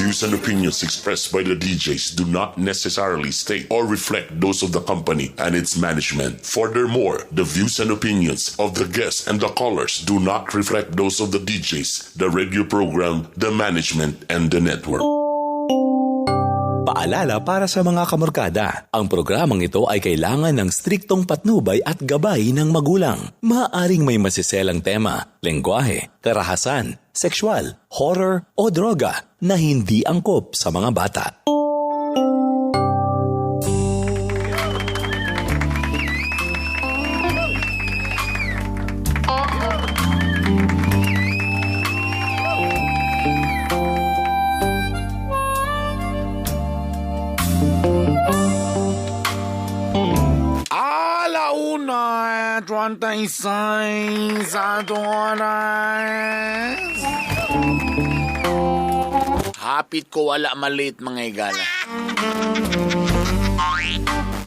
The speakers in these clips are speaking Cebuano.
views and opinions expressed by the DJs do not necessarily state or reflect those of the company and its management. Furthermore, the views and opinions of the guests and the callers do not reflect those of the DJs, the radio program, the management, and the network. Paalala para sa mga kamorkada, ang programang ito ay kailangan ng striktong patnubay at gabay ng magulang. Maaaring may masiselang tema, lengguwahe, karahasan, sexual, horror o droga na hindi angkop sa mga bata. 1:36 sa atong oras. Hapit ko wala malit, mga igala.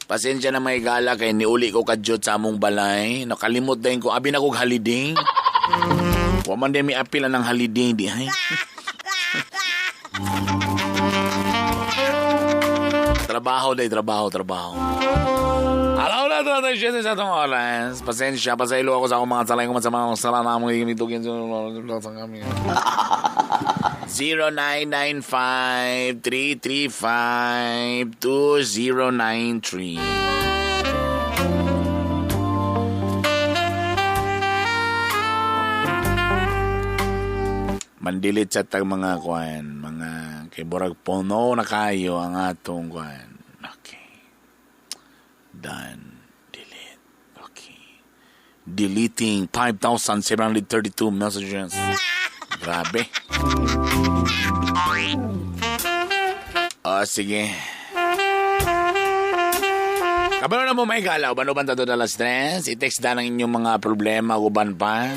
Pasensya na, mga igala, kay niuli ko kadyot sa among balay. Nakalimot din ko. Abi na kog holiday. Wa man din mi apil ang holiday di ay. Trabaho day, trabaho, trabaho. 1:37 sa atong oras. Pasensya, pasaylo ako sa akong mga talay ko sa mga sala na among gimitugin sa kami. 0995-335-2093. Mandilit sa tag mga kuan, mga kay burag puno na kayo ang atong kuan. Okay. Done. Delete. Okay. Deleting 5,732 messages. Grabe. Oh, sige. Kabalo na mo may galaw. Uban-uban tato alas 3. I-text na ng inyong mga problema. Uban pa.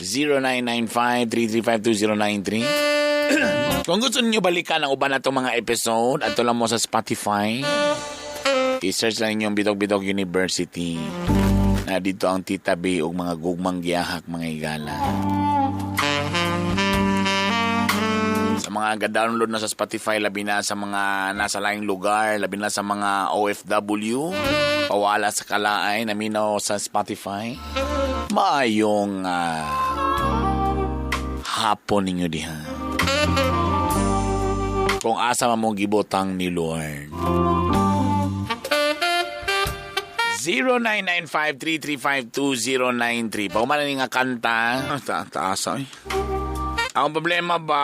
0995-335-2093. Kung gusto niyo balikan ang uban na itong mga episode, ato lang mo sa Spotify. I-search lang inyong Bitog Bitog University. Na dito ang Tita B ug mga gugmang giyahak, mga igala. Sa mga ga-download na sa Spotify, labi na sa mga nasa laing lugar, labi na sa mga OFW, pawala sa kalaay, naminaw sa Spotify. Maayong hapon ninyo diha. Kung asa man mong gibotang ni Lord. 0995-335-2093. Pauman na nga kanta. Taasa eh. Akong problema ba?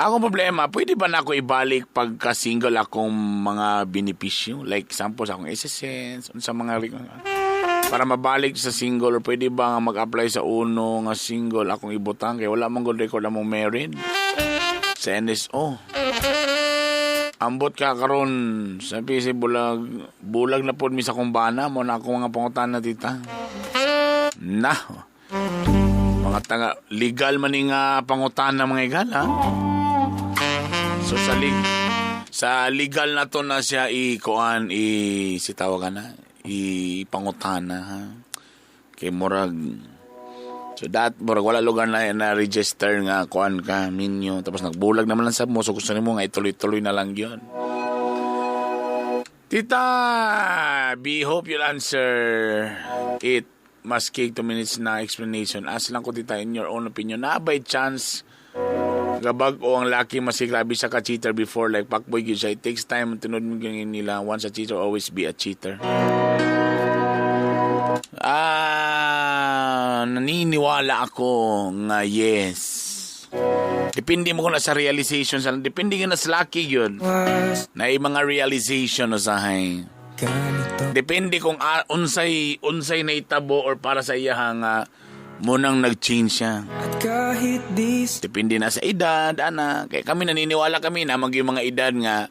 Akong problema, pwede ba na ako ibalik pagka-single akong mga benepisyo? Like, example, sa akong SSS, sa mga para mabalik sa single, or pwede ba nga mag-apply sa uno nga single akong ibutang? Kaya wala mong good record among married sa NSO. Ambot ka karon sa PC bulag, bulag na pod mi sa kumbana mo na akong mga pangutan na, tita. Na. Mga tanga legal man ni nga pangutan na, mga igala. So sa legal na to na siya i kuan i si tawagan na i pangutana ha. Kay murag so that murag wala lugar na register nga kuan ka minyo tapos nagbulag naman lang sab mo, so gusto nimo nga ituloy-tuloy na lang gyud. Tita, B, hope you'll answer it. Maski 2 minutes na explanation. Ask lang ko, tita, in your own opinion, na by chance gabag o ang laki mas grabe sa ka-cheater before, like pakboy gyud siya. It takes time tunod mo gyud nila, once a cheater, always be a cheater. Ah, naniniwala ako nga yes. Depende mo kung nasa realization sa, depende nga na sa laki yun. Na mga realization usahay. Depende kung unsay unsay naitabo or para sa iya nga munang nag-change siya. At kahit di Depende na sa edad, ana. Kaya kami naniniwala kami na mag yung mga edad nga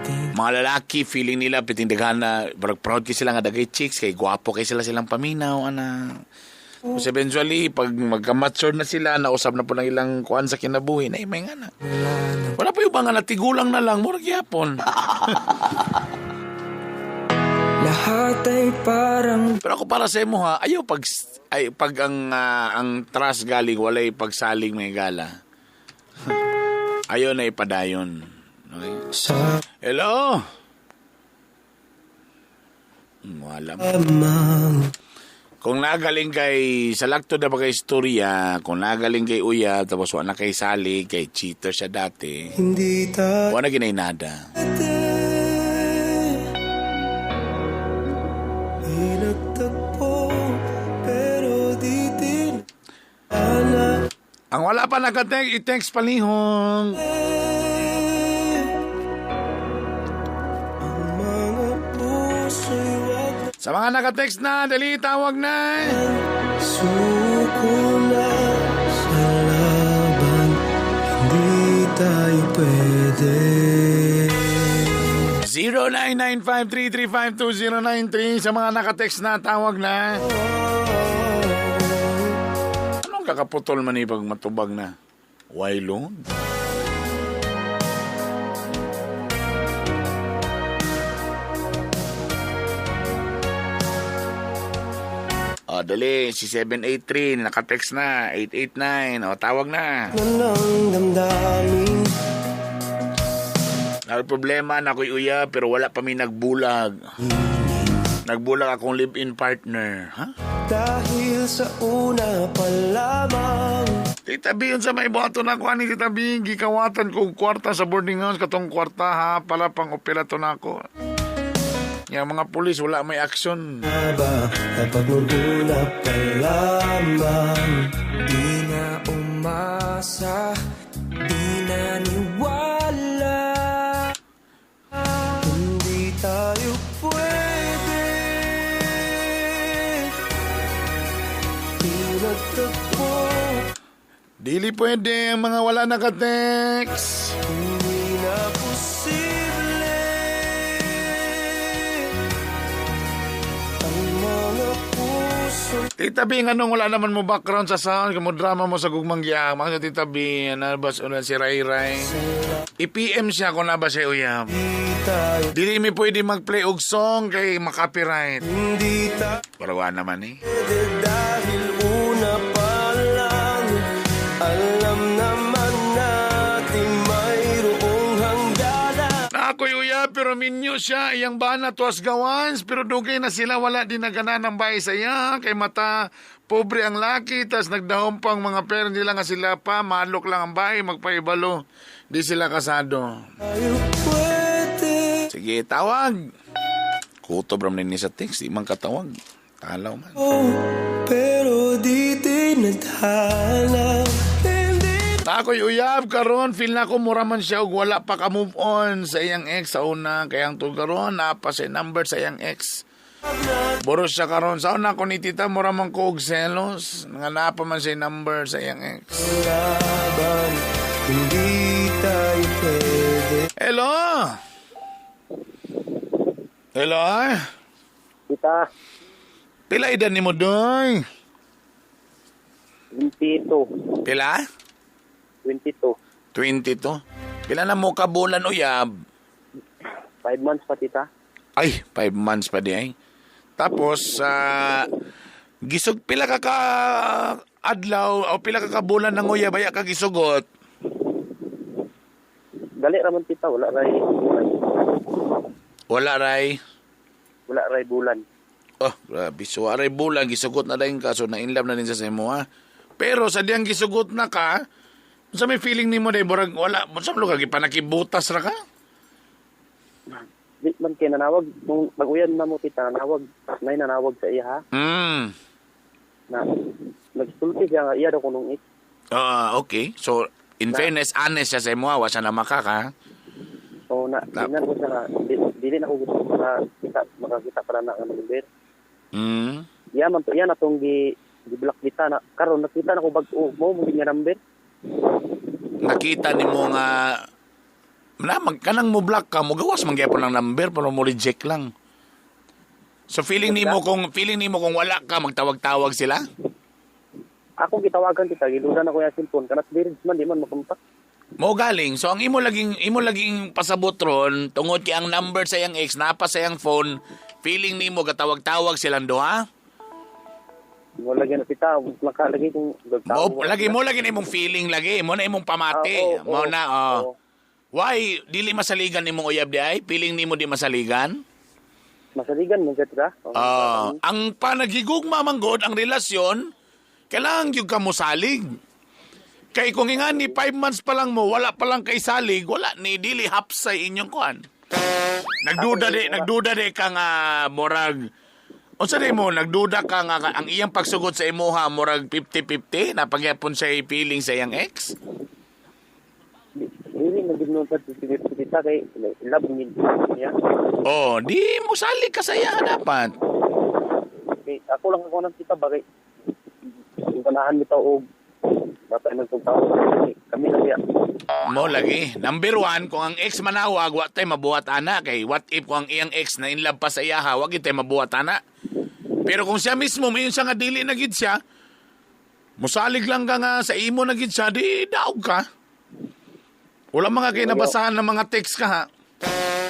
natin mga lalaki feeling nila pitindigan na parang proud kay sila nga dagay chicks kay gwapo kay sila silang paminaw, ana. Tapos eventually pag magka-mature na sila, nausap na po ng ilang kuan sa kinabuhi na may nga na. Wala pa yung mga natigulang na lang murag gyapon. Lahat ay parang Pero ako para sa imo ha, ayaw pag ay pag ang trust galing walay pagsaling may gala. Ayaw na ipadayon. Okay? Sa Hello? Wala mo. amang Kung nagaling kay, sa lakto na ba kay istorya, kung nagaling kay Uya, tapos wala kay Sally, kay cheater siya dati, hindi tayo wala ginainada. Di nagtagpo pero di tinana. Ang wala pa nakatek, i-text palihong. Ang mga puso'y wag Sa mga nakatext na, dali, tawag na. suko na sa laban. Hindi tayo pwede. 0995-335-2093 sa mga nakatext na, tawag na. Anong kakaputol man eh pag matubag na? Why load? O, dali, si 783, nakatext na, 889, o, tawag na. Na ng damdamin. Ang problema na ako'y uya, pero wala pa mi nagbulag. Nagbulag akong live-in partner. Ha? Dahil sa una pa lamang. Tita B, yun sa may buhato na ako, ani Tita B, gikawatan ko kwarta sa boarding house, katong kwarta ha, pala pang opera to na ako. Yung mga pulis, wala may action. Ba, kapag nung una pa lamang. Di na umasa, di na niwala. Hindi tayo pwede. Di nagtagpo. Dili pwede ang mga wala nakatext. Hindi na posible. Ang mga puso Tita B, anong wala naman mo background sa sound, kamo drama mo sa gugmang giyang. Mga Tita B, ano ba si Ray Ray? I-PM siya kung na ba siya uyab. tayo. Dili mi pwede mag-play og song kay makopyright. Hindi tayo Pero wala naman eh. pwede dahil una pa lang. Alam naman natin mayroong hangganan. Na ako'y uyab pero minyo siya iyang bana tuas gawans pero dugay na sila wala din nagana ng bahay sa iya kay mata pobre ang laki tas nagdahom pa ang mga pera nila nga sila pa malok lang ang bahay magpaibalo di sila kasado. Tayo pwede. Sige, tawag. Kutob ram ni sa text, di man katawag. Talaw man. Pero di tinadhana. Hindi Na ako'y uyab karon, feel na ko mura man siya og wala pa ka move on sa iyang ex sa una kaya ang tug karon napa sa number sa iyang ex. Boros siya karon sa una ko ni tita mura man ko og selos nga napa man siya number sa iyang ex. laban. Hindi tayo pwede. Hello. Hello. Tita, Pila edad nimo doy? 22. Pila? 22. 22. Pila na mo ka bulan uyab? 5 months pa, tita. Ay, 5 months pa di ay. Tapos, gisog pila ka ka adlaw o pila ka ka bulan ng uyab ay ka gisugot. Dali raman, tita. Wala ray bulan. Wala ray. Wala ray bulan. Oh, grabe. So, aray bulan, gisugot na din ka. So, na-inlove na din sa imo, ha? Pero, sa diyang gisugot na ka, sa may feeling nimo day murag wala, sa lugar, gipanakibutas ra ka? Di man kay nanawag. Nung pag-uyan na mo, tita, nanawag. Nay nanawag sa iya, ha? Na, nagsulti siya nga, iya daw ko nung ex. Ah, okay. So, in fairness, honest siya sa imo, ha? Wa siya na makaka. So, na, tingnan ko siya nga, dili na ko gusto makakita para na nga number. Iya man to, iya na tong gi-block kita na. Karon nakita na ko bag-o mo nga number. Nakita nimo nga na mag kanang mo block ka, mo gawas man gyapon ang number pero mo reject lang. So feeling nimo kung wala ka magtawag-tawag sila? Ako gitawagan kita, giludan ako yung cellphone kanat birds man di man makontak. Mo galing. So ang imo laging pasabot ron tungod kay ang number sa iyang ex napa sa iyang phone, feeling nimo gatawag-tawag silang duha? Wala gyud na tita, makalagi kung Mo lagi mo lagi na imong feeling lagi, mo na imong pamati. Ah, oo, mo oo, na oh. oo. Why dili masaligan nimong uyab di ay? Feeling nimo di masaligan? Masaligan mo siya tita. Oo, Ah, ang panagigugma man gud ang relasyon, kailangan gyud ka mosalig. Kay kung ingani 5 months pa lang mo, wala pa lang kay salig, wala ni dili hapsay inyong kuan. Nagduda di ka nga murag unsa di mo nagduda ka nga ang iyang pagsugot sa imuha murag 50-50 na pagyapon siya feeling sa iyang ex? Dili na gid mo pa tita kay love ni niya. Oh, di mo salig ka sa iya dapat. Kay ako lang ako ng tita ba kay ganahan bitaw og bata nagtugtao kami na siya. Mo lagi. Number one, kung ang ex manawag, wa tay mabuhat ana. Kay what if kung ang iyang ex na in love pa sa iya, wa gid tay mabuhat ana. Pero kung siya mismo, mayon siya nga dili na gid siya, musalig lang ka nga sa imo na gid siya, di daog ka. Wala mga kinabasahan ng mga text ka ha.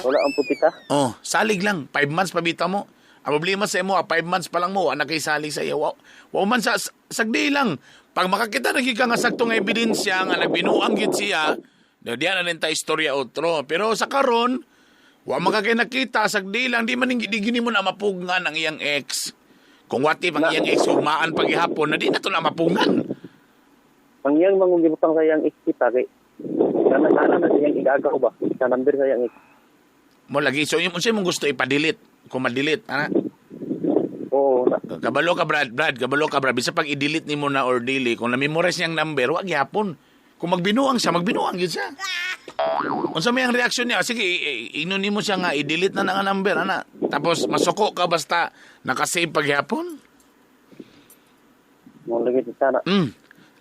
Wala ang putita. Oh, salig lang. 5 months pa bita mo. Ang problema sa imo, 5 months pa lang mo, anak kay salig sa iya. Wow, wow man sa sagdi lang. Pag makakita na ka nga saktong ebidensya nga nagbinuang gid siya, diyan na rin ta istorya otro. Pero sa karon, wa man ka kay nakita sagdi lang di man di gini mo na mapugngan ang iyang ex. Kung what if ang iyang ex hugmaan paghihapon na di na to na mapungan. Ang iyang mangong gibutang sa iyang ex tita kay sana sana na siyang igagaw ba sa number sa iyang ex. Mo lagi so yung unsa imong gusto ipa-delete kung ma-delete ana. Oo, na. Kabalo ka Brad, Brad, kabalo ka Brad. Bisa pag i-delete nimo na or dili, kung na-memorize niyang number, wag gyapon. Kung magbinuang siya, magbinuang gyud siya. Unsa may ang reaksyon niya? Sige, ingnon nimo siya nga i-delete na na ang number ana. Tapos masuko ka basta naka-save pagyapon. Mo lagi tita na.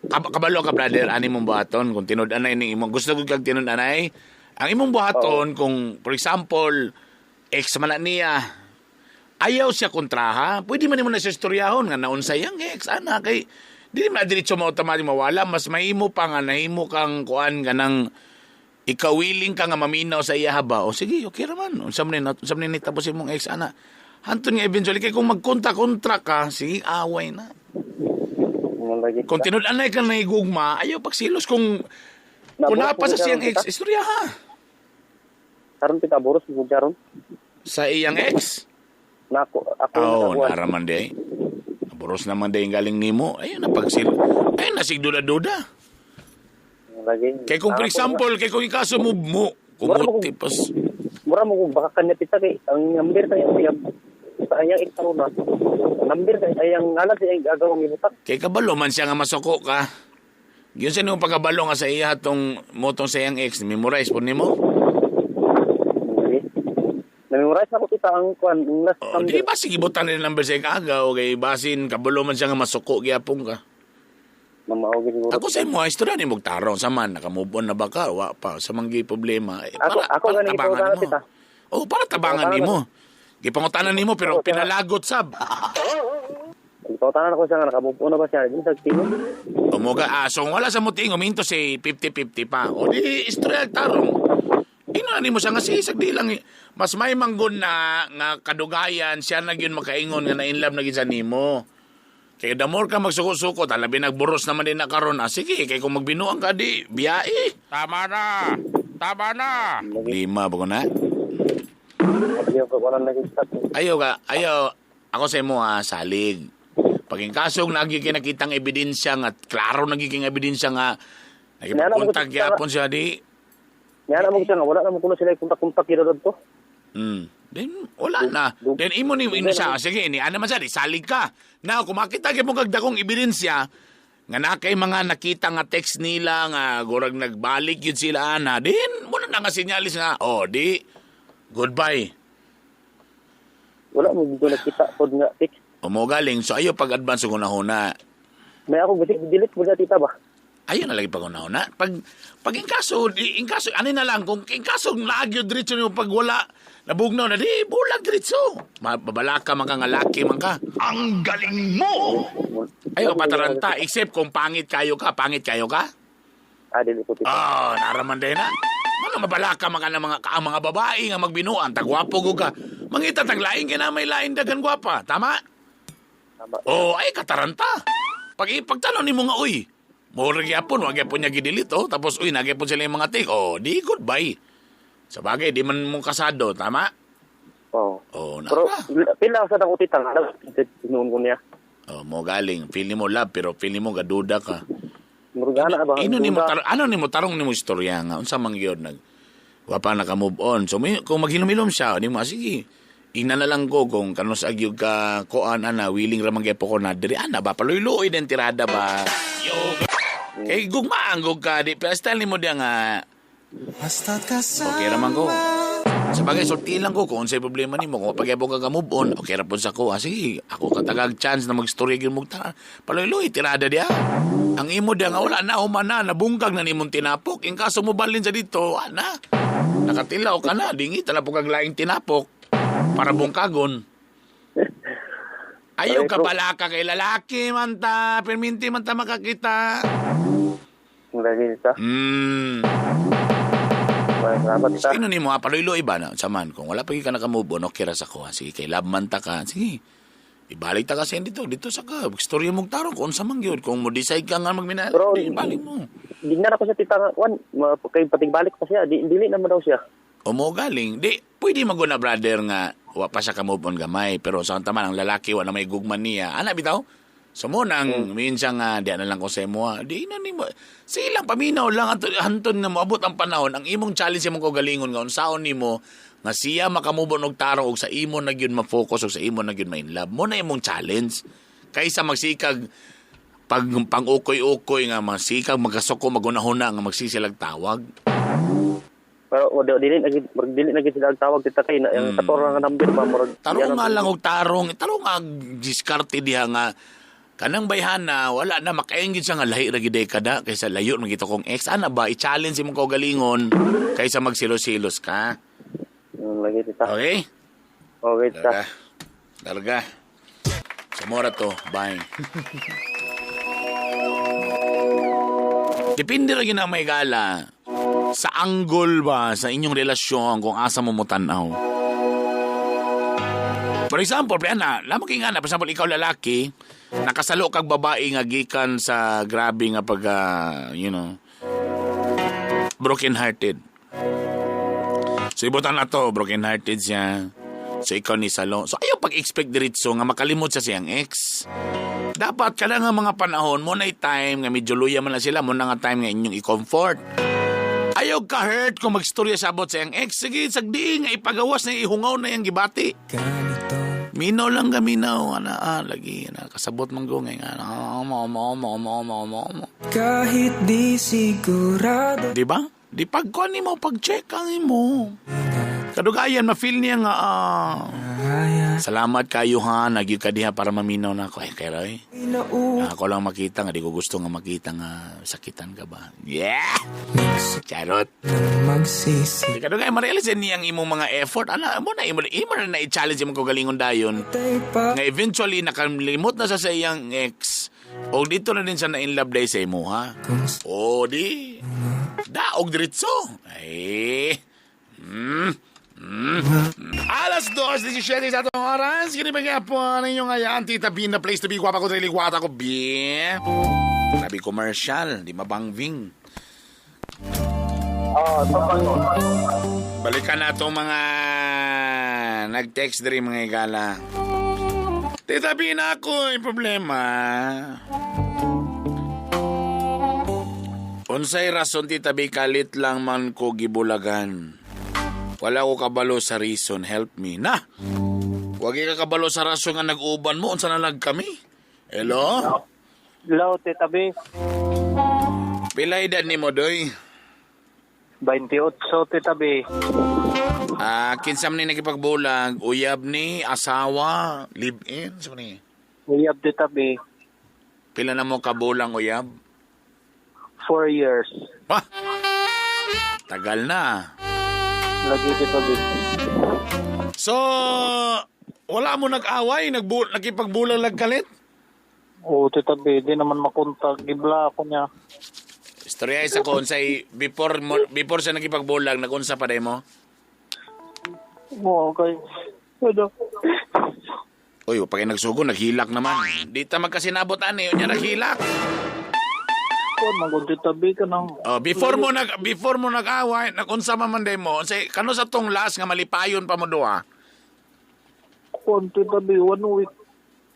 Kabalo ka brother, ani mong buhaton kung tinud-anay ning imong gusto gud kag tinud-anay. Ang imong buhaton kung for example ex man na niya, ayaw siya kontraha, pwede man nimo na siya istoryahon nga naunsa yang ex ana kay dili man na diretso mo automatic mawala, mas mahimo pa nga nahimo kang kuan kanang ikaw willing ka nga maminaw sa iya ba o sige okay ra man unsa man ni tapos imong ex ana hantun nga eventually kay kung magkontra-kontra ka sige away na. Kung tinud-anay ka na igugma, ayaw pagsilos kung napa sa siyang ex, istorya ha. Karon tita boros mo karon. Sa iyang ex? Nako, ako oh, naraman di. Boros naman di ang galing nimo. Ayun na pagsil. Ayun na sigduda-duda. Lagi. Kay kung for example, kay kung ikaso move mo, kumuti pas. Mura mo kung baka kanya tita kay ang number sa iyang sa iyang ex karon na. Number sa iyang ngalan sa iyang gagawang ibutak. Kay kabalo man siya nga masuko ka. Yun sa niyong pagkabalo nga sa iya tong motong sa iyang ex, memorize po nimo. Na-memorize ako tita ang kuan ang last Oh, number. di ba sige butan ni number sa agaw kay basin kabalo man siya nga masuko gyapon ka. Mamao gid siguro. Ako sa imo istorya ni tarong sa man naka-move on na ba ka wa pa sa manggi problema. Eh, Ako para gani tabangan gipangutana, nimo. tita. Oh, para tabangan nimo. Gipangutanan nimo pero Oo, pinalagot sab. Gipangutanan ako siya nga naka-move on na ba siya? Di sa tingin. Umuga so kung wala sa muting uminto si 50-50 pa. O di istorya tarong. Ino na nimo siya nga si sagdi lang eh. Mas may manggon na nga kadugayan siya na gyud makaingon nga na in love na gyud sa nimo. Kaya the more ka magsuko-suko, talabi nagburos naman din na karon. Ah, sige, kay kung magbinuang ka di, biyae. Tama na! Tama na! Lima ba ko na? Ayaw Ayaw ka, ayaw. Ako sa imo ha, salig. Pag in kasong nagiging nakitang ebidensya nga, klaro nagiging ebidensya nga, nagipagkontak gyapon siya di. Nga na mo siya nga wala na mo kuno sila kontak-kontak gyud to. Then, wala na. Then, imo ni ino siya. Sige, ni ano man siya, di salig ka. Now, kung makita gyud mo kag dakong ebidensya, nga na kay mga nakita nga text nila, nga gurag nagbalik yun sila, ana, then, muna na nga sinyalis nga, oh, di, goodbye. Wala mo gid nakita pod nga text. Umugaling, so ayaw pag-advance kung nahuna. May ako bisig delete mo na tita ba? Ayaw na lagi pag unahuna. Pag in kaso, di, in kaso, ano na lang, kung in kaso, naagyo diretso nimo pag wala, nabugnaw na, di, bulag diretso. Mababalaka man ka nga laki man ka. Ang galing mo! Ayaw pataranta, except kung pangit kayo ka, pangit kayo ka. Ah, dili ko tita. Ah, naraman din na. Ano mabalaka man ka ng mga, ang mga babae nga magbinuan, tagwapo ko ka. Mangita taglain ka na may lain dagan gwapa. Tama? Tama. Oh, ay kataranta. Pag ipagtanong nimo nga uy, mo ra gyapon, wa gyapon niya gidelete oh, tapos uy nagyapon sila yung mga take. Oh, di goodbye. Sa bagay di man mo kasado, tama? Oo. Oh, na. Pero pila sa ako tita nga tinuon ko niya. Oh, mo galing, feel nimo love pero feel nimo gaduda ka. Murag ana ba? Ino nimo ano nimo tarong nimo istorya nga unsa man gyud nag wa pa naka move on. So may, kung maghinumilom siya, di mo ah, sige. Ina na lang ko kung kanus agyog ka kuan ana willing ra man gyud ko na diri ana ba paluyloy din tirada ba. Kay gugma ang gug ka di pero style nimo diya nga okay ra man ko. Sa bagay sulti lang ko kung unsay problema nimo kung pagyabo ka move on okay ra pud sa ko. Ah, sige ako katagag chance na magstorya gyud mo tara. Paluyloy tirada diya. Ang imo diya nga wala na human na nabungkag na nimong tinapok. In kaso mo balin sa dito ana nakatilaw ka na dingi tala po kag laing tinapok para bungkagon. Ayaw ka pala ka kay lalaki man ta, perminti man ta makakita. Lagi tita. Salamat tita. Sino nimo ha, paluyloy ba na saman kung wala pa ka naka-move on, okay ra sa ko. Sige kay love man ta ka. Sige. Ibalik ta kasi dito, dito sa ka. Istorya mong tarong kung unsa man gyud kung mo decide ka nga magminahal, Pero- di ibalik mo. Gignan ako sa tita nga kwan, kay patigbalik pa siya, di dili naman daw siya. O mo galing, di pwede maguna brother nga wa pa siya ka move on gamay pero sa taman ang lalaki wa na may gugman niya. Ana bitaw? So mo nang minsan nga di na lang ko sa imo. Di na nimo. Sige lang paminaw lang ato hanton na moabot ang panahon ang imong challenge imong kaugalingon nga unsaon nimo nga siya makamove on og tarong og sa imo na gyud ma-focus og sa imo na gyud ma-in love. Mo na imong challenge kaysa magsikag pag pang-ukoy-ukoy nga masikag magkasuko magunahuna nga magsisilag tawag. Pero o, dili na gid murag dili na gid sila ang tawag tita kay na ang kator nga number ba murag Tarong nga lang og tarong, tarong nga diskarte diha nga kanang bayhana wala na makaengage siya nga lahi ra gid kada kaysa layo man gito kong ex ana ba i-challenge imong kaugalingon kaysa magsilos-silos ka. Lagi tita. Okay? Okay tita. Larga. Larga. Sa mora to. Bye. Depende ra gyud na may gala sa angle ba sa inyong relasyon kung asa mo mo tan-aw. For example, pre ana, lamang kay nga na, for example, ikaw lalaki, nakasalo kag babae nga gikan sa grabe nga pag, you know, broken hearted. So ibutan na to, broken hearted siya. So ikaw ni salo. So ayaw pag-expect diretso nga makalimot siya siyang ex. Dapat kada nga mga panahon mo na time nga medyo luya man na sila, mo na nga time nga inyong i-comfort. Ayaw ka hurt kung magstorya sa abot sa iyang ex. Sige, sagdi nga ipagawas na ihungaw na iyang gibati. Minaw lang ka, minaw. Ana, lagi, ana, kasabot man ko ngayon. Ana, mo, mo, mo, mo, mo, mo, mo. Kahit di sigurado. Di ba? Di pagkuhan mo, pag-check ang imo. Kadugayan, ma-feel niya nga, salamat kayo ha, nagyud ka diha para maminaw na ako. Ay, kay Roy. Ako lang makita nga, di ko gusto nga makita nga sakitan ka ba. Yeah! Charot. Magsisi. Di kadugayan, ma-realize niya ang imong mga effort. Ana, mo na, imo na i-challenge imong kagalingon dayon. Nga eventually, nakalimot na sa iyang ex. O dito na din siya na in love day sa imo, ha? O di, daog diretso. Ay, Alas 2:17 sa atong oras. Kini ba po ang inyong ayaan, Tita B, na place to be. Guwapa ko, dili guwata ko, B. Grabe commercial, di mabangving. Balikan na itong mga nag-text diri mga igala. Tita B, na ako yung problema. Unsay rason, Tita B, kalit lang man ko gibulagan. Wala ko kabalo sa reason, help me. Na! Wag ka kabalo sa rason nga nag-uban mo, unsa na lang kami? Hello? Hello tita B. Pila edad ni mo, Doy? 28 tita B. Kinsa man ni nakipagbulag, uyab ni, asawa, live-in, sa ni? Uyab tita B. Pila na mo kabulang uyab? 4 years. Ha? Tagal na. Lagi tita B. So, wala mo nag-away, nakipagbulag lang kalit? Oo, Tita B, di naman makontak. Gibla ako niya. Istorya sa ko, unsay before before siya nakipagbulag, nagunsa pa mo? Oo, kay... Ano? Uy, pag nagsugo, naghilak naman. Di ta magkasinabot ani, unya naghilak. Kuan man gud, Tita B, kanang Oh, before mo nag-away, nagunsa man man mo, unsay kano sa tong last nga malipayon pa mo duha? Kuan, Tita B, one week.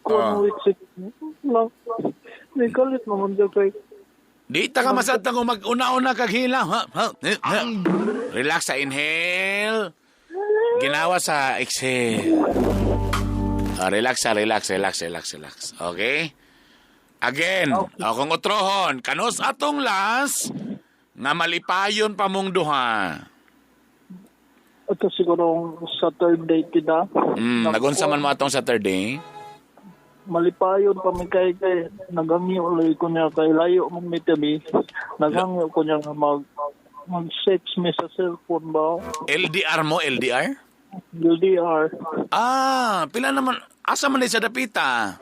One week si lang. May galit naman siya kay Di ta ka masatang kung mag-una-una kag hila. Ha, ha, eh, ha. Relax sa inhale. Ginawa sa exhale. Ah, relax sa, relax, relax, relax, relax. Okay? Again, okay. Kung utrohon, kanus atong last nga malipayon pa mong duha. Ito siguro sa third date kita. Nagunsa man mo atong Saturday? Malipayon pa mi kay nagangyo lay ko niya kay layo man mi tabi. Nagangyo ko niya nga mag sex mi sa cellphone ba? LDR mo, LDR? LDR. Ah, pila naman, asa man sa dapita?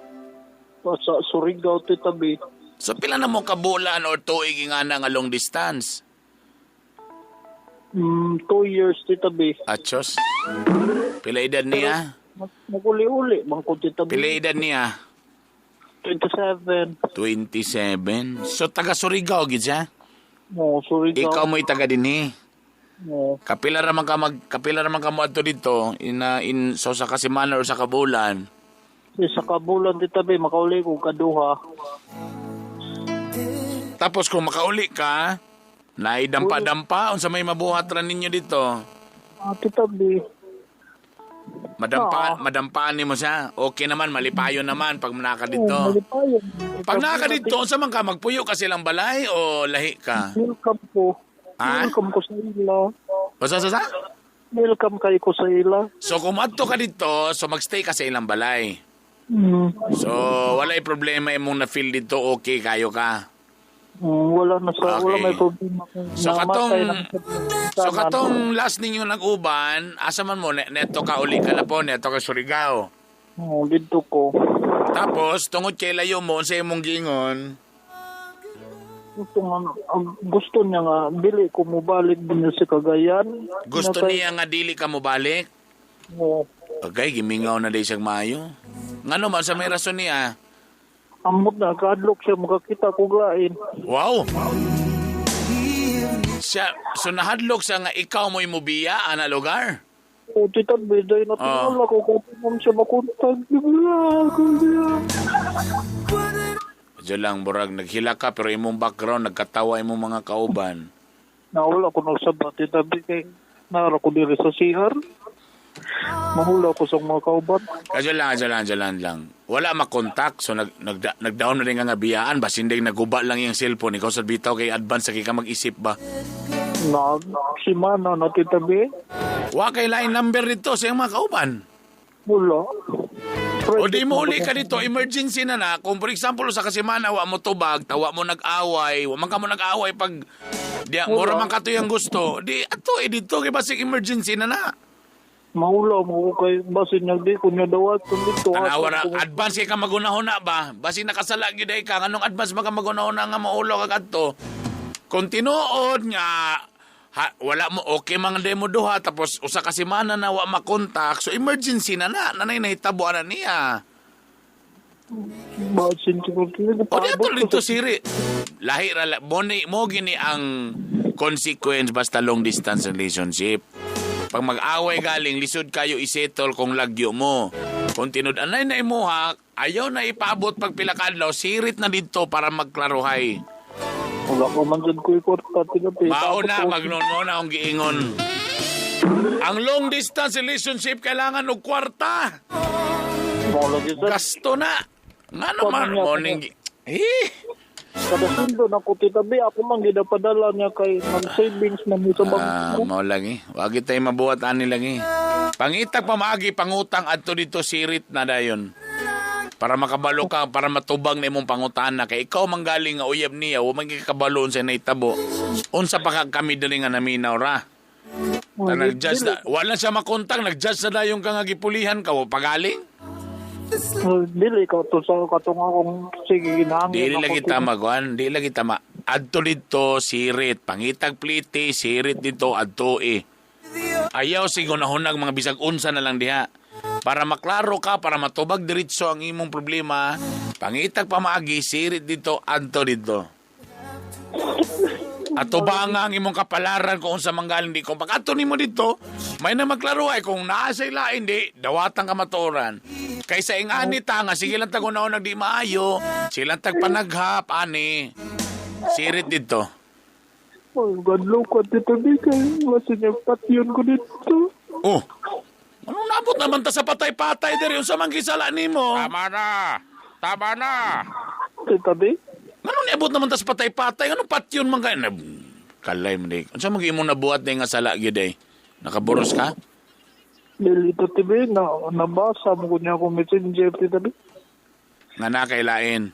Sa Surigao, Tita B. So pila na mo kabulan or tuig nga na nga long distance? 2 years, Tita B. Achos. Pila edad niya? Maguli-uli, bang ko, Tita B. Pila edad niya? 27. 27. So taga Surigao gid siya? No, Surigao. Ikaw mo'y taga dinhi. No. Kapila ra man ka moadto dito in so sa kasemana or sa kabulan. Sa kabulan, Tita B, makauli ko kaduha. Tapos kung makauli ka, naidampa-dampa unsa may mabuhat ra ninyo dito? Tita B. Madampaan nimo siya. Okay naman, malipayon naman pag naka dito. Oh, malipayon. Pag naka dito, unsa man ka, magpuyo ka silang balay o lahi ka? Welcome ko. Ah? Welcome ko sa ila. Basta sa? Welcome kayo ko sa ila. So kung adto ka dito, so magstay ka sa ilang balay. So walay problema imong na-feel dito, okay kayo ka. Wala na sa, Okay. wala may problema. So katong last ninyo nag-uban, asa man mo neto ka uli ka na po, neto ka Surigao. Oo, dito ko. Tapos tungod kay layo mo sa imong gingon, Gusto niya nga dili ko mobalik din sa Cagayan. Gusto niya nga dili ka mobalik? Oo. Okay, gimingaw na day siyang maayo. Ngano man sa may rason niya? Amot na kadlok siya makakita ko lain. Wow. Siya, so nahadlok siya nga ikaw mo'y mubiya ana lugar. O, Tita B, dahil natinala ko kung man siya makontag. Diyan lang, burag, naghila ka pero imong background, nagkatawa imong mga kauban. Nawala ko nagsaba, Tita B, kay nara ko diri sa CR. Mahula ko sa mga kauban. Kadyo lang, Wala makontak, so nagdown na rin nga biyaan. Basin din naguba lang yung cellphone. Ikaw sa bitaw kay advance, kay ka mag-isip ba? Si Mana na, Tita B. Wa kay line number dito sa iyong mga kauban. Wala. O di mo uli ka dito, emergency na na. Kung for example, sa kasimana, wa mo tubag, tawa mo nag-away, wa man ka mo nag-away pag di, mura man ka to yung gusto, di ato eh dito, kay basig emergency na na. Mahula mo ko kay basin niya di ko niya dawat kung dito. Tanawa na, advance kay ka magunahuna ba? Basin nakasala gyud ay ka, anong advance maka magunahuna nga maulo ka kadto? Kung tinuod nga ha, wala mo okay mga demo duha tapos usa ka semana na wa makontak, so emergency na na nanay nahitabo ana niya. Basin siguro. O di ato dito siri. Lahi ra mo mo gini ang consequence basta long distance relationship. Pag mag-away galing, lisod kayo isettle kung lagyo mo. Kung tinud-anay na imuha, ayaw na ipaabot pag pila ka adlaw, sirit na dito para magklaruhay. Wala ko man dyan ko ikorta. Mauna, magnununa akong giingon. Ang long distance relationship, kailangan og kwarta. Gasto na. Nga naman, morning. Eh! Kada sundo na ko, Tita B, ako man ginapadala niya kay ng savings man sa bangko. Mao lagi. Wag tayo mabuhat ani lagi. Pangitag pamaagi, pangutang adto dito sirit na dayon. Para makabalo ka, para matubang na imong pangutana kay ikaw manggaling nga uyab niya, wa man kabalo unsa nahitabo. Unsa pa ka kami diri nga naminaw ra. Ta nag-judge na, wala siya makontang, nag-judge na dayon ka nga gipulihan ka, wa pagaling. Dili ka to sa katong akong sige ginahangin. Dili lagi tama kuan, dili lagi tama. Adto dito sirit, pangitag plite, sirit dito adto eh. Ayaw sig hunahunag mga bisag unsa na lang diha. Para maklaro ka, para matubag diretso ang imong problema, pangitag pamaagi, sirit dito, adto dito. Ato ba nga ang imong kapalaran kung unsa manggaling di kung pag-adto nimo dito, may na maklaro ay kung naa sa ilain di, dawatan ka matuoran. Kaysa ingani ta nga sige lang tag una di maayo, silang tag panaghap ani. Sirit dito. Oh, gadlaw ko, Tita B, kay masin yung patyon ko dito. Oh. Anong nabot naman ta sa patay-patay diri unsa man gisala nimo? Tama na! Tama na! Tita B? Anong niabot naman ta sa patay-patay? Anong patyon man kay kalay mo di. Unsa man imong nabuhat na nga sala gyud ay? Nakaboros ka? Dili, Tita B, na, nabasa mo ko niya akong messenger, Tita B. Nga na kay lain.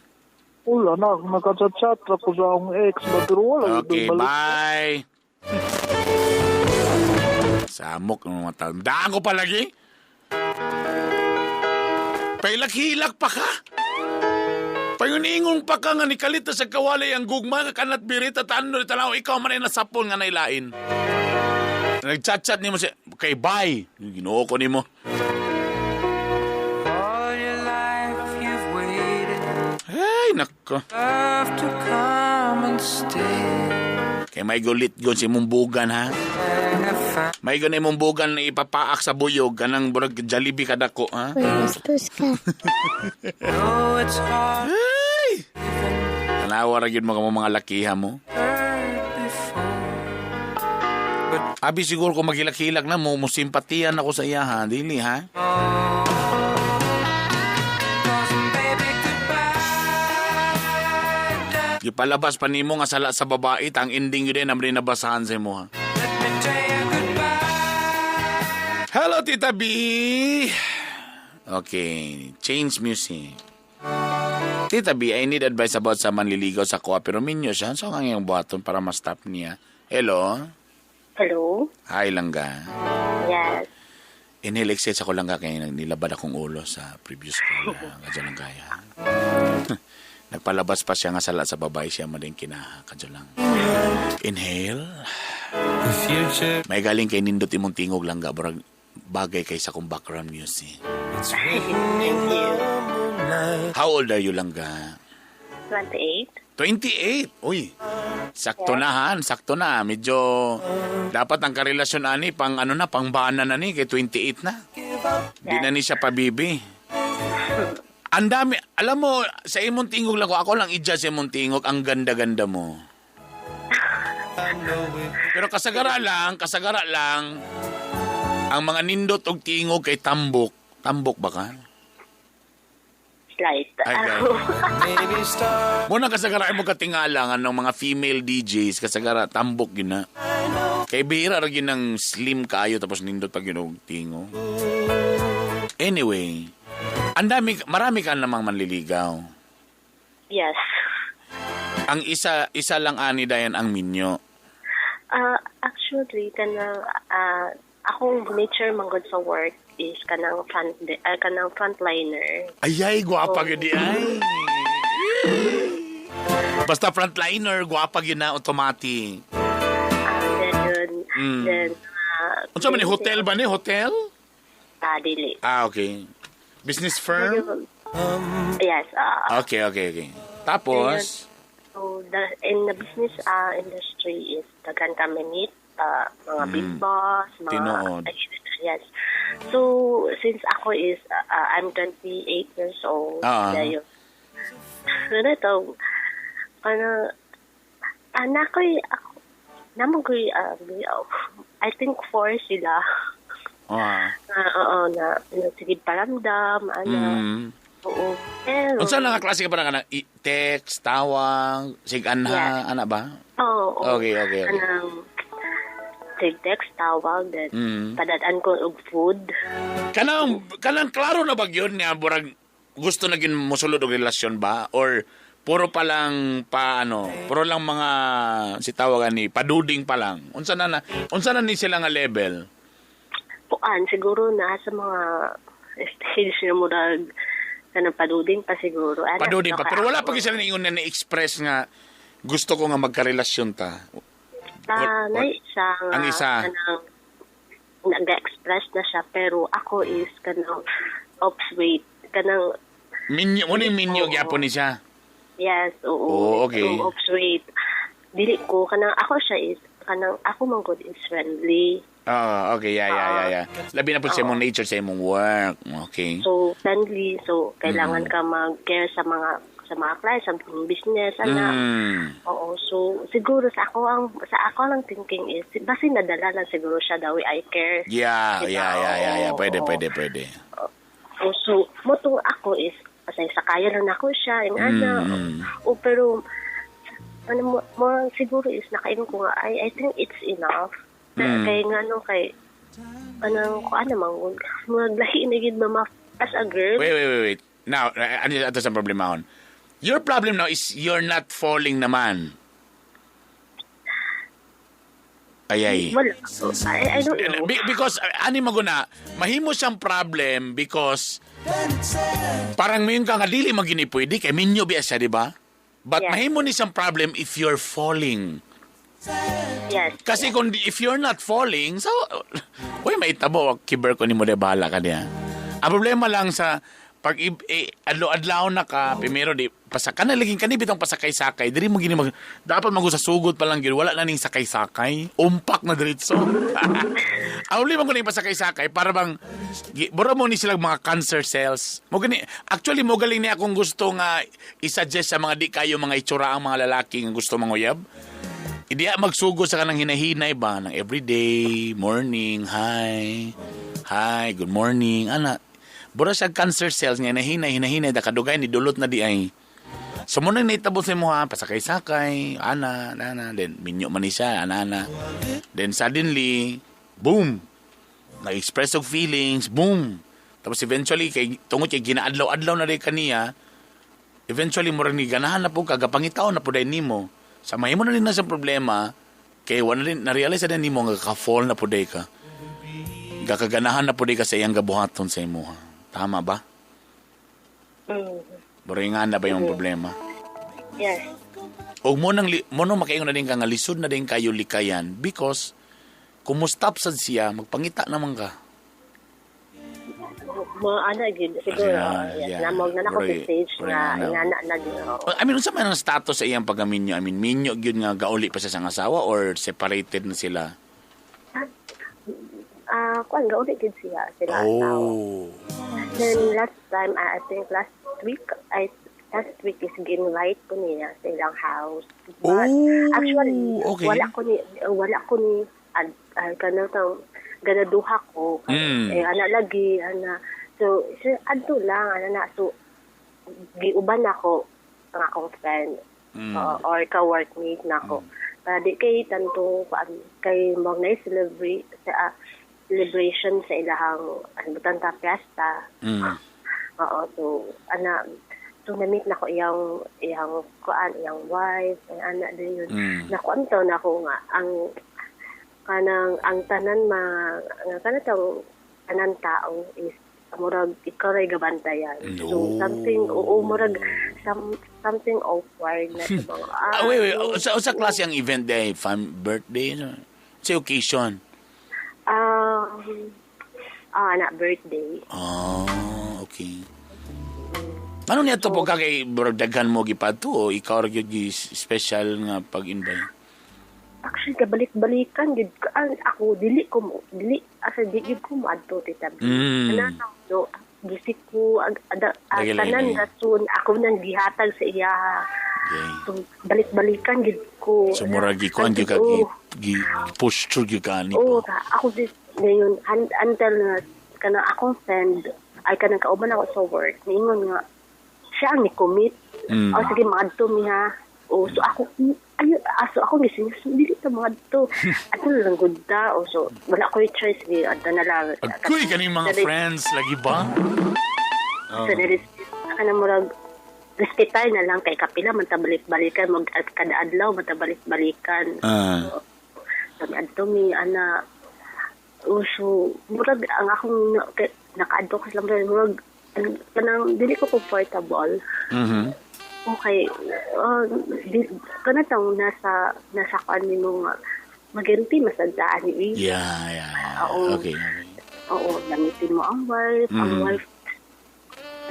Wala na, nakachat-chat ako sa akong ex, ba, pero wala. Okay, balik. Bye. Samok ng mga tao. Daan ko palagi. Pailak-hilak pa ka. Payuningon pa ka nga ni kalita sa kawalay ang gugma nga kanat birita tano ni tanaw ikaw man ay nasapon nga nailain. Nagchat-chat nimo siya kay bye. Ginoo ko nimo. All your life you've waited Ay nako. Love to come and stay. Kay may gulit gon si imong bugan ha. And if I May gon imong bugan na ipapaak sa buyog kanang burag Jollibee kadako ha. Uy, bastos ka. know it's hard Ay! Tanawa ra gyud mo kamo mga lakiha mo. heard before. Abi siguro kung maghilak-hilak na mo, mo simpatiyan ako sa iya ha. Dili ha. 'Cause baby, goodbye. Gipalabas pa nimo nga sala sa babae, tang ending yun din ang rin nabasahan sa imo ha. Let me tell you goodbye. Hello, Tita B! Okay, change music. Tita B, I need advice about sa manliligaw sa kuha pero minyo siya. So, ang iyong buhaton para ma-stop niya. Hello? Hello? Hi, langga. Yes. Inhale, exhale sa ko langga kaya nilabad akong ulo sa previous call. Kadyo lang kaya. Nagpalabas pa siya nga sala sa babae siya mo din kinaha. Kadyo lang. Inhale. The future May galing kay nindot imong tingog langga. Burag bagay kay sa kong background music. it's written in the moonlight. How old are you langga? 28? 28. Uy. Sakto na han, sakto na. Medyo dapat ang karelasyon ani pang ano na, pang bana na ni kay 28 na. Di na ni siya pabibi. Ang dami, alam mo, sa imong tingog lang ko, ako lang i-judge sa imong tingog, ang ganda-ganda mo. Pero kasagara lang, ang mga nindot og tingog kay tambok. Tambok ba ka? Slight. Ay, Maybe start Muna kasagara mo katingala nga ng mga female DJs kasagara tambok gyud na. Kay bihira ra gyud ng slim kaayo tapos nindot pag yun og tingo. Anyway, ang dami marami ka namang manliligaw. Yes. Ang isa isa lang ani dayan ang minyo. Actually, kanang akong nature manggod sa work is kanang frontliner. Ayay, gwapa gyud di ay. Basta frontliner, gwapa gyud na automatic. Then yun, then Unsa man ni hotel ba ni hotel? Dili. Ah, okay. Business firm? Yes. Okay. Tapos, So the in the business industry is daghan kami meet mga big boss, mga Tinuod. Yes. So since ako is I'm 28 years old, dayon. Ano to? Ano anak ko ako namo ko I think four sila. Oo na, na sige paramdam ana. Oo. Pero Unsa na nga klase ka pa na text, tawag, siganha, Yes. ana ba? Oo. Okay. Anang sig text tawag then padad-an ko og food. Kanang kanang klaro na ba gyud niya burag gusto na gyud mosulod og relasyon ba or puro pa lang pa ano, puro lang mga si tawagan ni paduding pa lang. Unsa na ni sila nga level? Puan siguro na sa mga stage na murag kanang paduding pa siguro. Ana, Paduding pa baka pero wala pa ako. gyud sila niingon na ni-express nga gusto ko nga magkarelasyon ta. Na isa nga Ang isa. kanang nag-express na siya, pero ako is kanang ops wait, kanang Minyo, mo ni minyo gyapon ni siya. Yes, oo. Oh, okay. So, ops wait. Dili ko kanang ako siya is kanang ako man gud is friendly. Oh, okay, yeah. Labi na po sa imong nature, sa imong work. Okay. So friendly, so kailangan ka mag-care sa mga clients, sa business, ana. Oo, so siguro sa ako lang thinking is basi nadala lang siguro siya daw I care. Yeah, Diba? yeah. Oo, Pwede, oo. pwede. Oh, so motong ako is kasi sakaya lang ako siya yung ana. O pero ano mo siguro is nakaingon ko nga I think it's enough. Kay nga no kay anang ko ano man maglahi na gid mama as a girl. Wait. Now, ano ato sa problema on? Your problem now is you're not falling naman. Ay. Wala. I don't know. Because, ani mo guna, mahimo siyang problem because parang mayon ka nga dili magini pwede kay minyo biya siya, di ba? But Yes. mahimo ni siyang problem if you're falling. Yes. Kasi kung if you're not falling, so, uy, maitabo, kiber ko ni mo de bahala ka niya. Ang problema lang sa pag adlaw-adlaw na ka, primero di pasaka na laging kani bitong pasakay-sakay, diri mo gini mag, dapat mago sa sugod pa lang gyud, wala na ning sakay-sakay, umpak na diretso. Ang problema ko ning pasakay-sakay para bang bura mo ni sila mga cancer cells. Mo gani actually mo galing ni akong gusto nga i-suggest sa mga di kayo mga itsura ang mga lalaki nga gusto manguyab. Hindi magsugo sa kanang hinahinay ba ng everyday, morning, hi, hi, good morning, ana. Bura siya cancer cells nga hinahinay, hinahinay, da kadugay ni dulot na di ay. So muna naitabo sa imo ha, pasakay-sakay, ana, ana, then minyo man ni siya, ana, ana. Then suddenly, boom, na-express og feelings, boom. Tapos eventually, kay, tungod kay ginaadlaw-adlaw na rin kaniya, eventually, murag ni ganahan na po, kagapangitaw na po dahil nimo. Sa mahimo na rin na sa problema, kay wala rin, na-realize na rin nimo nga ka-fall na po dahil ka. Gakaganahan na po dahil ka sa iyang gabuhaton sa imo. Tama ba? Boringan na ba yung problema? Yes. O mo nang mo nang makaingon na din ka nga lisod na din kayo likayan because kung mo stop sad siya, magpangita naman ka. Mo ana gyud siguro. Yeah, Yes, namog na nako stage nga ingana na gyud. I mean, unsa man ang status sa iyang pagaminyo? I mean, minyo gyud nga gauli pa siya sa asawa or separated na sila? Kuan gauli gyud siya sila asawa. Oh. Then last time, I think last week is gi-invite ko niya sa ilang house. But actually, okay. wala ko ni kanang ganaduha ko. Eh, ana lagi, ana. So, adto lang, ana na. So, giuban ako ang akong friend or ka-workmate na ako. Para di kay tanto, kay mag celebrate sa celebration sa ilahang ano fiesta. Oo, so ana so na-meet na ko iyang kuan, iyang wife, ang ana din yun. Nakuan to na ko nga ang kanang ang tanan ma nga kanang tanan tao is murag ikaw ray gabantayan. No. So something oo murag something awkward na sa mga Wait, sa klase ang event day, fam birthday, no? Sa occasion. Na birthday. Oh, okay. Ano niya to po ka kay daghan mo gipadto o ikaw ra gyud gi special nga pag-invite? Actually, kabalik-balikan gid ako dili asa di gid ko moadto Tita B. Ana no, gisik ko tanan rason ako nang gihatag sa iya. Okay. So, balik-balikan gid ko. So murag gikuan gyud ka gi posture gyud ka ni. Oo, ako this ngayon until na kanang akong friend ay kanang kauban ako sa work niingon nga siya ang ni-commit. O sige maadto mi ha. O so ako ayo aso ako gising dili ta maadto. Ato lang gud ta. O so wala koy choice gi adto na lang. Agoy kaning mga friends lagi ba? Oh. So kanang murag respetar na lang kay kapila man ta balik-balikan mag kada adlaw man ta balik-balikan. So adto mi ana. O so murag ang akong nakaadto ko sa murag kanang dili ko comfortable. Okay, kanatang nasa kuan nimo nga Maganti masadaan ni. Yeah. Oo. Okay. Oo, gamitin mo ang wife, ang wife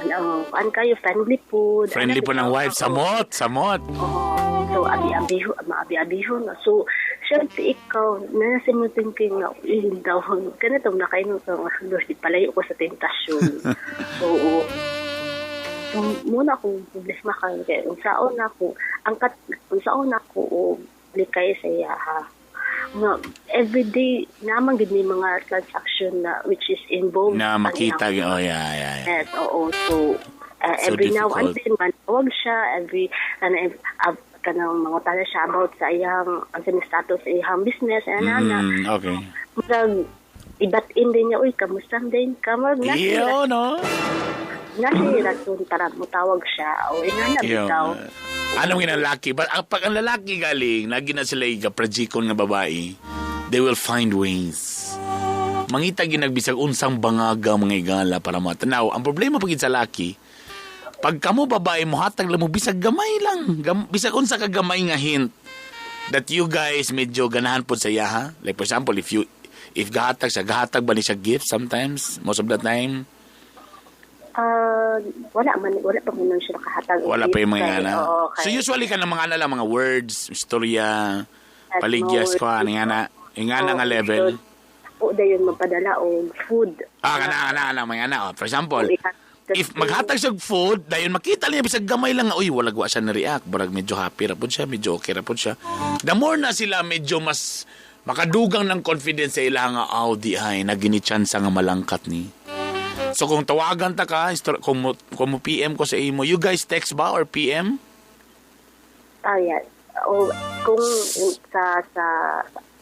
ano, an kayo friendly food. Friendly po ng wife. Samot, samot. Oo. So abi-abiho, maabi-abiho na. So syempre ikaw nasa mo thinking nga daw kanito na kayo sa palayo ko sa tentasyon. Oo. So muna akong problema kayo kay unsaon ako ang kat unsaon ako o likay sa iya ha. Nga everyday naman gid may mga transaction na which is involved Na makita. Oh, yeah. Yes, oo. So, So every now and difficult. then, manawag siya, every, kanang mga tala siya about sa iyang, ang status sa iyang business, ana. Okay. Murag, ibat-in din niya, uy, kamusta din ka? Murag, Iyo, no? nasa rason para mutawag siya. O, ingana, Iyo. bitaw. Anong ginalaki? But pag ang lalaki galing, lagi na sila igaprajikon nga babae, they will find ways. Mangita ginagbisag unsang bangaga mga igala para matanaw. Ang problema pag sa laki, pag kamo babae mo hatag lang mo bisag gamay lang, bisag unsa ka gamay nga hint that you guys medyo ganahan pod sa iya ha. Like for example, if gahatag siya, gahatag ba ni siya gift sometimes, most of the time? Wala pa man siya nakahatag. Wala pa yung mga ana. Oo, So usually ka ng mga ana lang, mga words, istorya, paligyas ko, ano nga na, yung nga nga level. Oo, dayon magpadala og food. Ah, kana, mga ana. Oh. For example, if maghatag siya food, dayon makita niya bisag gamay lang nga, uy, wala wa siya na-react. Barag medyo happy ra pod siya, medyo okay ra pod siya. The more na sila medyo mas makadugang ng confidence sa ilang nga, aw, di ay, nagini-chance nga malangkat ni. So kung tawagan ta ka, kung mo PM ko sa imo, you guys text ba or PM? Ah, yeah. O, kung sa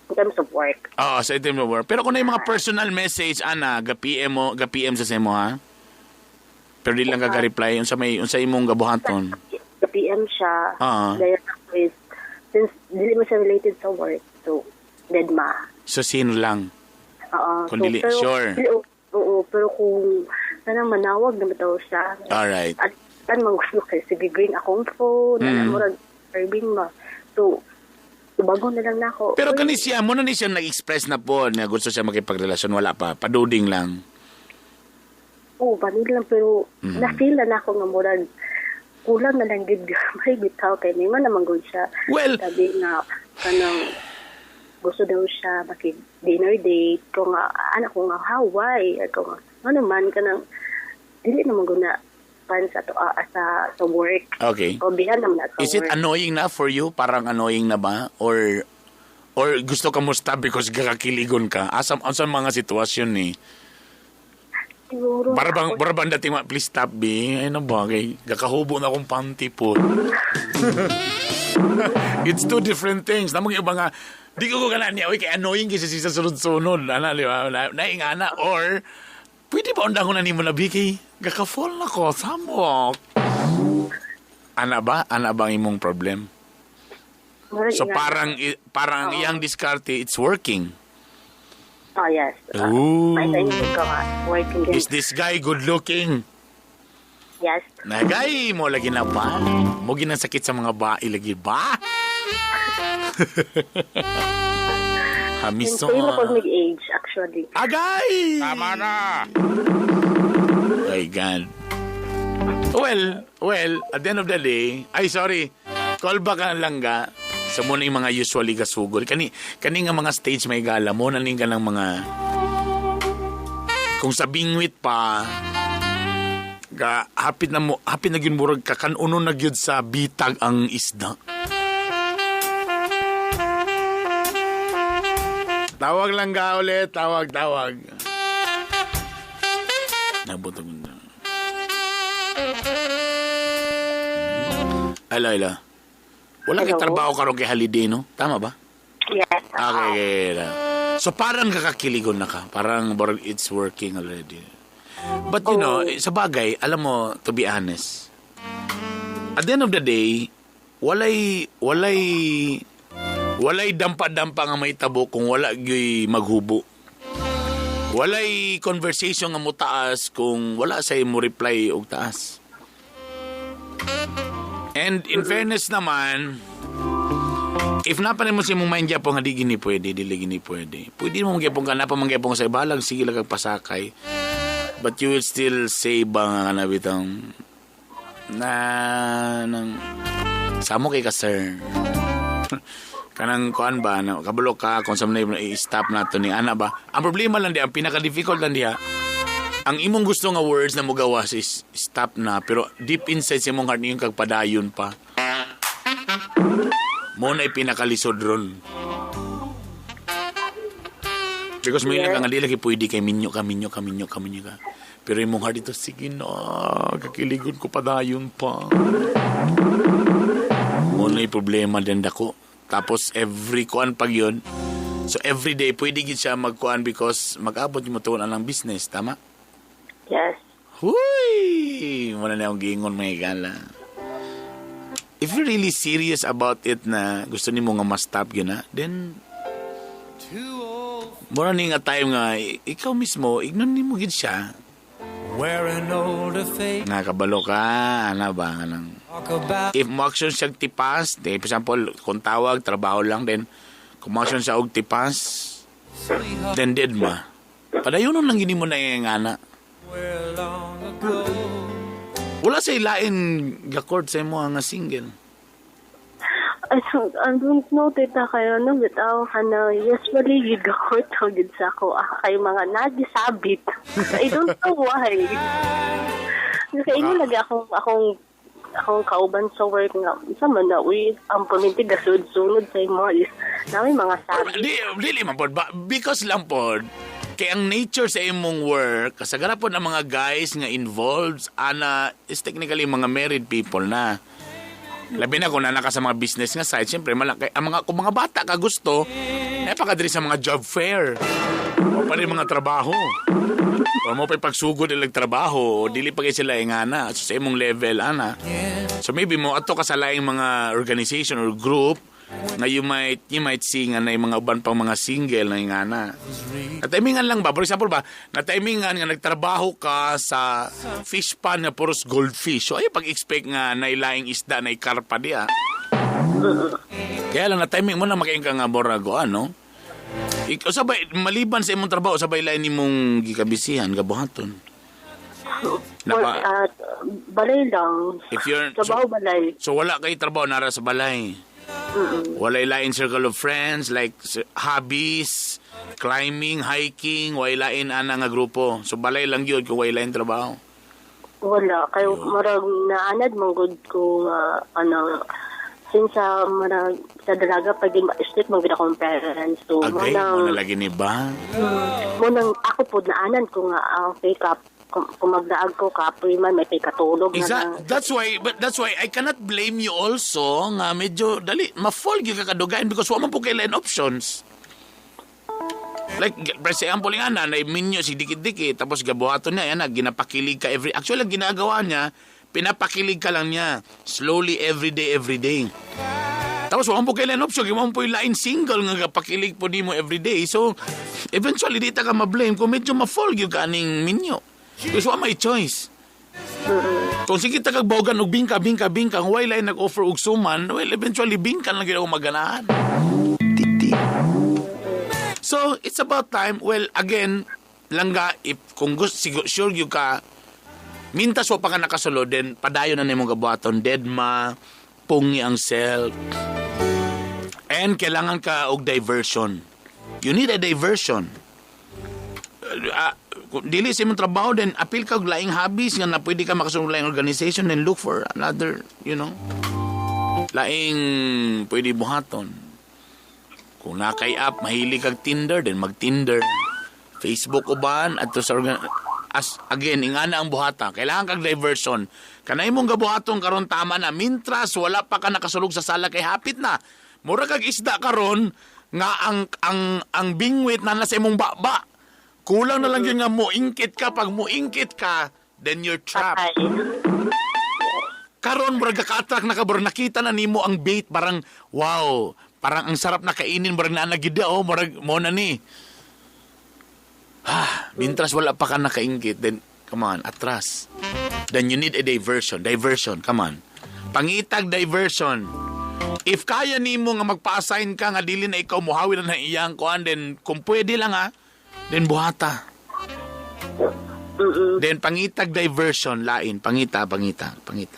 in terms of work. Oo, sa in terms of work. Pero kung na yung mga personal message, ana, ga-PM mo, ga-PM sa imo ha? Pero di lang ka-reply unsa may unsa imong gabuhaton. Ga-PM siya. Dahil ako is since dili mo siya related sa work, so dead ma. So sino lang? Oo. Kung dili, pero, sure. Oo, pero kung sana manawag na bitaw siya. Alright. At tan man gusto kay sige green akong phone, murag serving ma. So bago na lang nako. Pero kani siya, mo na ni siya nag-express na po na gusto siya makipagrelasyon, wala pa, paduding lang. Oo, paduding lang pero na-feel na nako nga murag kulang na lang gid gamay bitaw kay ningon naman gud siya. Well, sabi nga kanang gusto daw siya maki-dinner date ko nga anak ko nga Hawaii ako nga ano man kanang dili naman guna pan sa to sa work. Okay. O bihan naman na sa Is it work. annoying na for you? Parang annoying na ba? Or gusto ka mo stop because kakakiligon ka? Asa mga sitwasyon ni? Siguro. Para bang dating please stop be. Ano ba? Kay gakahubo na akong panty po. It's two different things. Namang iba nga, di ko ganan niya. Uy, kay annoying kasi siya sunod-sunod. Ana, di ba? Naingana. Or, pwede ba undang ko na nimo na, Vicky? Gaka-fall na ko. Samok. Ana ba? Ana ba ang imong problem? So, parang iyang diskarte, it's working. Oh, yes. Ooh. Working. Is this guy good looking? Yes. Nagay mo lagi na ba? Mo ginasakit sa mga bae lagi ba? Hamiso. Same ako mag-age, actually. Agay! Tama na! My God. Well, at the end of the day, ay sorry, call back ka lang ga sa muna yung mga usually gasugol. Kani nga mga stage may gala mo, naning ka ng mga kung sa bingwit pa, ga, hapit na mo, hapit na gyud murag kakanuno na gyud sa bitag ang isda. Tawag lang ga ulit, tawag. Nabutog na. Hello, hello. Wala kay trabaho karon kay holiday, no? Tama ba? Yes. Okay. So parang kakakiligon na ka. Parang it's working already. But you know, sa bagay, alam mo, to be honest, at the end of the day, walay dampa-dampa nga may tabo kung wala gyoy maghubo. Walay conversation nga mo taas kung wala sa mo reply og taas. And in fairness naman, If napa mo sa imong mind gyapon nga di gini pwede, dili gini pwede. Pwede mo gyapon ka napa man gyapon sa ibalag, sige lang kag pasakay. But you will still say ba nga na bitang na nang samo kay ka, sir. Kanang kuan ba na kabalo ka kung sa man i-stop na to ni ana ba. Ang problema lang di, ang pinaka-difficult lang diha, ang imong gusto nga words na mugawas is "Stop na," pero deep inside sa imong heart niyong kag padayon pa. Mo na pinakalisod ron. Because may yes. Nga di lagi pwede kay minyo ka, minyo ka, minyo ka, minyo ka. Pero imong heart ito, "Sige na, kakiligon ko, padayon pa." Mo na problema din dako. Tapos every kuan pag yun, so every day pwede gid siya magkuan because mag-abot yung matuon ang business, tama? Yes. Huy! Wala na akong giingon, mga higala. If you're really serious about it na gusto nimo nga ma-stop yun na, then mura ni nga time nga ikaw mismo, ignon nimo gid siya. Wearing older face. Nga kabalo ka, ana ba, nang Talk about if mo action siya tipas, di, for example, kung tawag, trabaho lang, then kung mo action siya og tipas, sweetheart. Then dead ma. Padayonon lang gini mo na yung ana. Where long ago. Wala sa ilain ga-court sa imo nga single. I don't know, tita, kayo, no, bitaw ka na, usually, giga-court ko gid sa ako, ah, kay mga nagisabit. I don't know why. Kaya ingon lagi akong kauban sa work nga, isa man na, uy, ang paminti gasud-sunod sa imo is, na may mga sabit. Di, dili man pod ba, because lang pod kay ang nature sa imong work, kasagara pod ang mga guys nga involved ana is technically mga married people na. Labi na kung nana ka sa mga business nga side, siyempre malaki ang mga, kung mga bata ka gusto, napaka diri sa mga job fair. O pa rin mga trabaho. O mo pa pagsugod ilang trabaho, o dili pa kay sila ingana. So, sa imong level ana. So maybe mo ato ka sa laing mga organization or group nga you might see nga na yung mga uban pang mga single na ingana. Na-timingan lang ba? For example ba, na-timingan nga nagtrabaho ka sa fish pond nga puros goldfish. So ay pag-expect nga na ilaing isda na ikarpa diya. Kaya lang na-timing mo na makaing ka nga borago, ano? Ikaw sabay, maliban sa imong trabaho, sabay lain nimong gikabisihan, gabuhaton. Well, balay lang. If you're, Trabaho, balay. So wala kay trabaho nara sa balay. Walay lain circle of friends like hobbies, climbing, hiking, walay lain ana nga grupo. So balay lang yun kung walay lain trabaho. Wala. Kayo, marag naanad man gud ko nga, ano, since sa marag sa dalaga pag strict man gud akong parents. So, mo Agay, nang, mo na lagi ni ba? Mo nang ako po naanan ko nga, ah, okay kap, kung magdaag ko kapoy man may katulog na lang. That's why, but that's why I cannot blame you also nga medyo dali ma-fall gyud ka kadugayan because wa man po kay lain options. Like, for example, nga na, minyo si dikit-dikit, tapos gabuhaton niya, yan na, ginapakilig ka every, actually, ang ginagawa niya, pinapakilig ka lang niya, slowly, every day, every day. Tapos, wa man po kay lain option, wa man po yung lain single nga gapakilig po nimo every day. So, eventually, di ta ka ma-blame kung medyo ma-fall gyud ka aning minyo. Because wa may choice. Kung sige ta kag bogan og bingka, bingka, bingka, kung way lain nag-offer og suman, well, eventually bingka lang gyud ako maganahan. So, it's about time. Well, again, langga, if kung gusto, siguro, sure you ka, mintas wa pa ka nakasulod, then padayon na nimong gabuhaton, dead ma, pungi ang self. And kailangan ka og diversion. You need a diversion. Kung dili sa imong trabaho, then apil ka og laing hobbies nga na pwede ka makasulod laing organization, then look for another, laing pwede buhaton. Kung nakay app, mahilig kag Tinder, then mag-Tinder. Facebook uban, adto sa organ as again, ingana ang buhata. Kailangan kag diversion. Kanay mong gabuhaton karon, tama na. Mintras wala pa ka nakasulog sa sala kay hapit na. Mura kag isda karon nga ang bingwit na nasa imong baba. Kulang na lang yun nga muingkit ka. Pag muingkit ka, then you're trapped. Patay. Karon murag ka-attract na ka, murag nakita na nimo ang bait, parang wow, parang ang sarap na kainin, murag naa na gid, oh, murag mo na ni. Ah, mintras wala pa ka nakaingkit, then come on, atras. Then you need a diversion, diversion, come on. Pangitag diversion. If kaya nimo nga magpa-assign ka nga dili na ikaw muhawi na ng iyang kuan, then kung pwede lang ha, then buhata. Then pangitag diversion lain, pangita.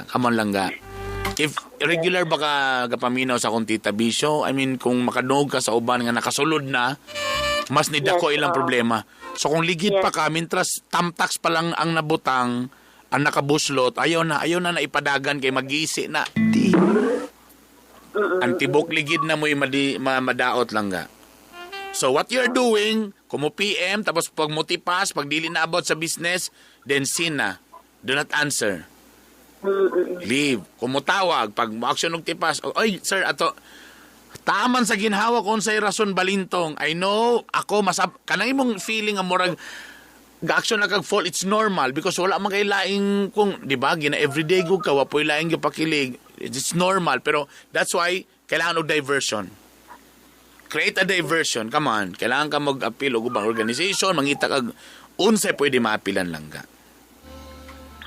Come on lang ga. If regular ba ka gapaminaw sa akong Tita Bisyo, I mean kung makadungog ka sa uban nga nakasulod na, mas nidako ilang problema. So kung ligid pa ka, mintras tamtax pa lang ang nabutang, ang nakabuslot, ayaw na na ipadagan kay magisi na. Ang tibok ligid na mo'y madaot lang ga. So what you're doing, kung mo PM, tapos pag mutipas, pag dili na about sa business, then sin na. Do not answer. Leave. Kung mutawag, pag mo-action og tipas, oy, sir, ato, taman sa ginhawa kung sa'y rason balintong. I know, ako, masab, kanang imong feeling ang murag, ga-action na kag fall, it's normal because wala man kay laing kung, di ba, gina everyday go ka, wapoy laing gipakilig. It's normal, pero that's why kailangan og diversion. Create a diversion. Come on. Kailangan ka mag-appeal og ubang organization, mangita kag unsay pwede maapilan lang ka.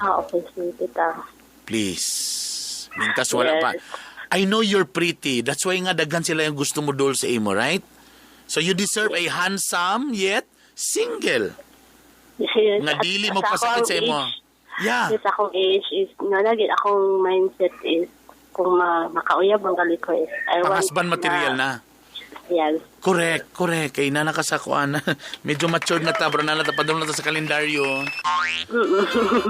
Ah, okay, sige, tita. Please. Mintas wala pa. I know you're pretty. That's why nga daghan sila yung gusto mo dol sa imo, right? So you deserve a handsome yet single. Yes. Nga dili mo pasakit sa imo. Yeah. Yes, akong age is, nga lagi akong mindset is, kung makauyab ang gali ko is, I want Pang-husband material na. Yes. Correct. Kay na nakasakuan na. Medyo matured na ta, bro, na natapadong na ta sa kalendaryo.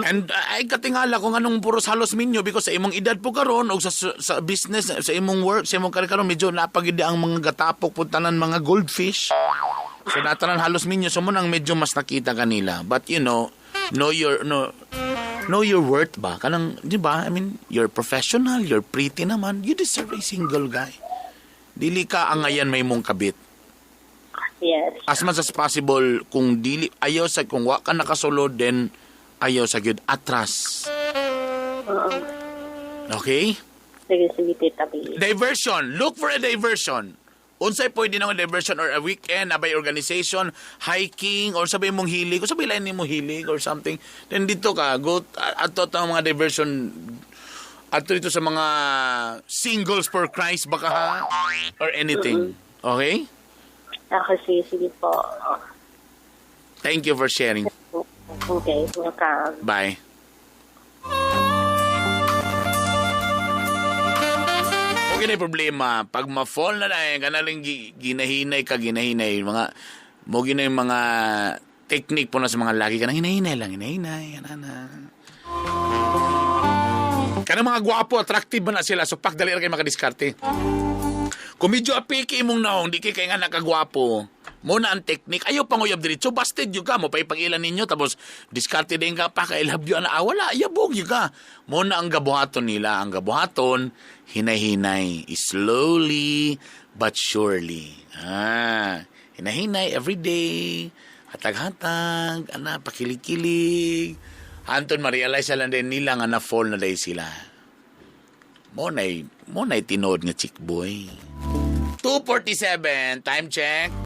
And ay katingala kung anong puros halos minyo because sa imong edad po karon og sa business, sa imong work, sa imong karon medyo napagid ang mga gatapok po tanan mga goldfish. So natanan halos minyo, so mo nang medyo mas nakita kanila. But you know know your worth ba? Kanang, di ba? I mean, you're professional, you're pretty naman. You deserve a single guy. Dili ka angayan may mong kabit. Yes. As much as possible, kung dili, ayaw sa, kung wa ka nakasulod, then ayaw sa gyud atras. Okay? Sige, Tita B. Diversion. Look for a diversion. Unsay pwede na diversion or a weekend, abay organization, hiking, or sabay mong hilig, o sabay lain mo hilig or something. Then dito ka, go ato ang mga diversion, ato dito sa mga singles for Christ baka ha? Or anything. Okay? Okay, sige po. Thank you for sharing. Okay, welcome. Bye. Okay na problema. Pag ma-fall na na, kanaling ginahinay ka, ginahinay. Mga, mo gina yung mga technique po na sa mga lagi ka na hinahinay lang, hinahinay, ana. Kanang mga gwapo, attractive ba na sila, so pak, dali ra kayo makadiskarte. Kung medyo apiki imong naong, di kay nga nakagwapo, mo na ang technique, ayaw panguyab diretso, busted yun ka, mo pa ipangilan ninyo, tapos diskarte din ka pa, I love you, ana, wala, yabog yun ka. Mo na ang gabuhaton nila, ang gabuhaton, hinay-hinay, slowly but surely. Ah, hinay-hinay every day, hatag-hatag, ana, pakilig-kilig. Anton, ma-realize lang din nila nga na-fall na dahil sila. Mo na'y tinood nga chick boy. 2:47, time check.